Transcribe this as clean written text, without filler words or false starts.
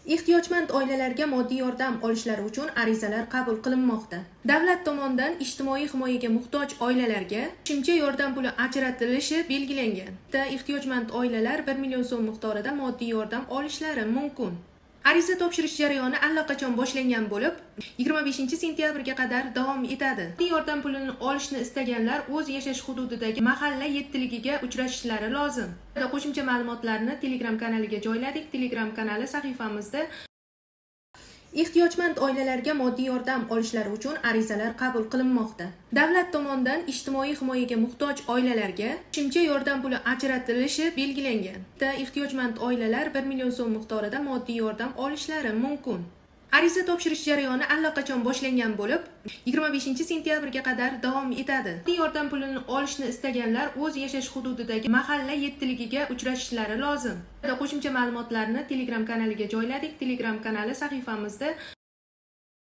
Ehtiyojmand oilalarga moddiy yordam olishlari uchun arizalar qabul qilinmoqda. Davlat tomonidan ijtimoiy himoyaga muhtoj oilalarga qo'shimcha yordam puli ajratilishi belgilangan. Ehtiyojmand oilalar 1 million so'm miqdorida moddiy yordam olishlari mumkin. Ariza topshirish jarayoni allaqachon boshlangan bo'lib, 25-sentyabrga qadar davom etadi. Moddiy yordam pulini olishni istaganlar o'z yashash hududidagi mahalla yettiligiga uchrashishlari lozim. Qo'shimcha ma'lumotlarni Telegram kanaliga joyladik. Telegram kanali sahifamizda. Ehtiyojmand oilalarga moddiy yordam olishlari uchun arizalar qabul qilinmoqda. Davlat tomonidan ijtimoiy himoyaga muhtoj oilalarga qo'shimcha yordam puli ajratilishi belgilangan. Ehtiyojmand oilalar 1 million so'm miqdorida moddiy yordam olishlari mumkin. Ariza topshirish jarayoni allaqachon boshlangan bo'lib, 25-sentyabrga qadar davom etadi. Moddiy yordam pulini olishni istaganlar o'z yashash hududidagi mahalla yettiligiga uchrashishlari lozim. Qo'shimcha ma'lumotlarni Telegram kanaliga joyladik. Telegram kanali sahifamizda.